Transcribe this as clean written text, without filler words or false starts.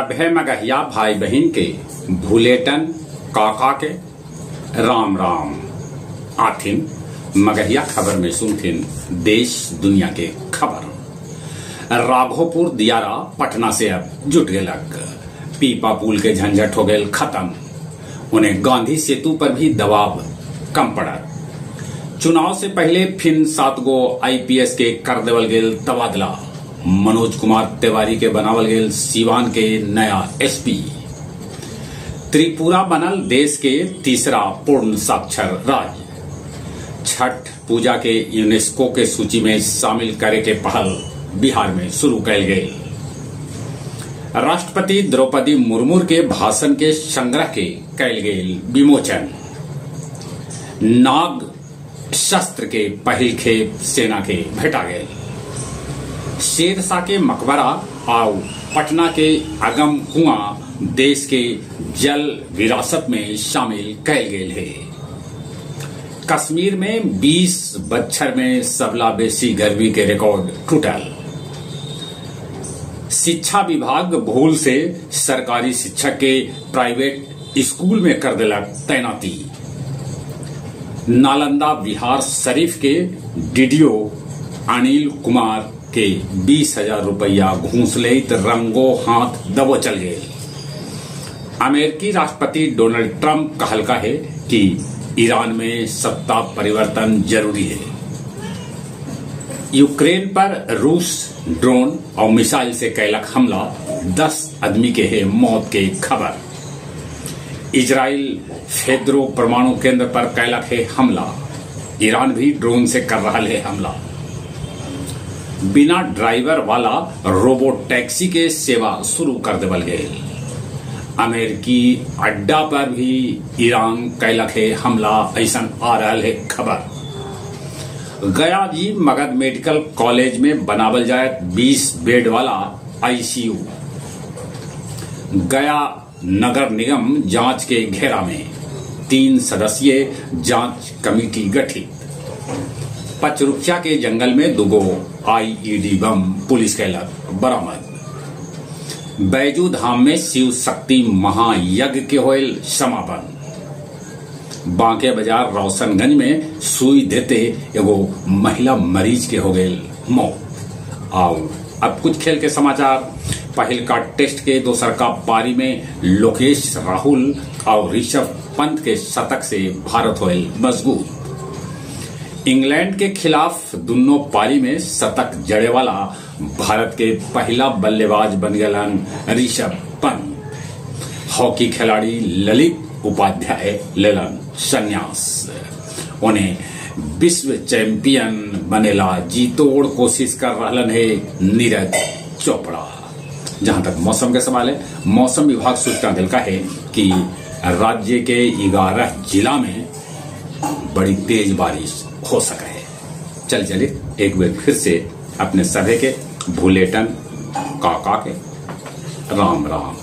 सभे मगहिया भाई बहिन के भूलेटन काका के राम राम। आथिन मगहिया खबर में सुनथिन देश दुनिया के खबर। राघोपुर दियारा पटना से अब जुट गेलक। पीपा पुल के झंझट हो गए खत्म। उन्हें गांधी सेतु पर भी दबाव कम पड़ा। चुनाव से पहले फिर 7 गो आईपीएस के कर देवल गेल तबादला। मनोज कुमार तिवारी के बनावल गेल सीवान के नया एसपी। त्रिपुरा बनल देश के तीसरा पूर्ण साक्षर राज्य। छठ पूजा के यूनेस्को के सूची में शामिल करे के पहल बिहार में शुरू कैल गई। राष्ट्रपति द्रौपदी मुर्मू के भाषण के संग्रह के कैल गेल विमोचन। नाग शस्त्र के पहिल खेप सेना के भेटा गए। शेरशाह के मकबरा आउ पटना के अगम कुआं देश के जल विरासत में शामिल कैल गेल है। कश्मीर में 20 बच्छर में सबला बेसी गर्मी के रिकॉर्ड टूटल। शिक्षा विभाग भूल से सरकारी शिक्षक के प्राइवेट स्कूल में कर दिलक तैनाती। नालंदा बिहार शरीफ के डीडीओ अनिल कुमार के 20,000 रुपया घूस लेत रंगो हाथ दबोचल गए। अमेरिकी राष्ट्रपति डोनाल्ड ट्रंप कहलका है कि ईरान में सत्ता परिवर्तन जरूरी है। यूक्रेन पर रूस ड्रोन और मिसाइल से कैलक हमला, 10 आदमी के है मौत के खबर। इजराइल फेद्रो परमाणु केंद्र पर कैलक है हमला। ईरान भी ड्रोन से कर रहा है हमला। बिना ड्राइवर वाला रोबोट टैक्सी के सेवा शुरू कर देवल गए। अमेरिकी अड्डा पर भी ईरान कैलक है हमला, ऐसा आ रहा है खबर। गया जी मगध मेडिकल कॉलेज में बनावल जाए 20 बेड वाला आईसीयू। गया नगर निगम जांच के घेरा में, 3 सदस्यीय जांच कमेटी गठित। पचरुखिया के जंगल में 2 आईईडी बम पुलिस के बरामद। बैजू धाम में शिव शक्ति महायज्ञ के होयल समापन। बांके बाजार रोशनगंज में सुई देते एगो महिला मरीज के हो गए मौत। आओ अब कुछ खेल के समाचार। पहल का टेस्ट के दोसर का पारी में लोकेश राहुल और ऋषभ पंत के शतक से भारत होयल मजबूत। इंग्लैंड के खिलाफ दोनों पारी में शतक जड़े वाला भारत के पहला बल्लेबाज बन गए ऋषभ पंत। हॉकी खिलाड़ी ललित उपाध्याय लेलन संन्यास। उन्हें विश्व चैंपियन बनेला जी तोड़ कोशिश कर रहा है नीरज चोपड़ा। जहां तक मौसम के सवाल है, मौसम विभाग सूचना दिलका है कि राज्य के 11 जिला में बड़ी तेज बारिश हो सका है। चल चले एक बार फिर से अपने सभे के भूलेटन काका के राम राम।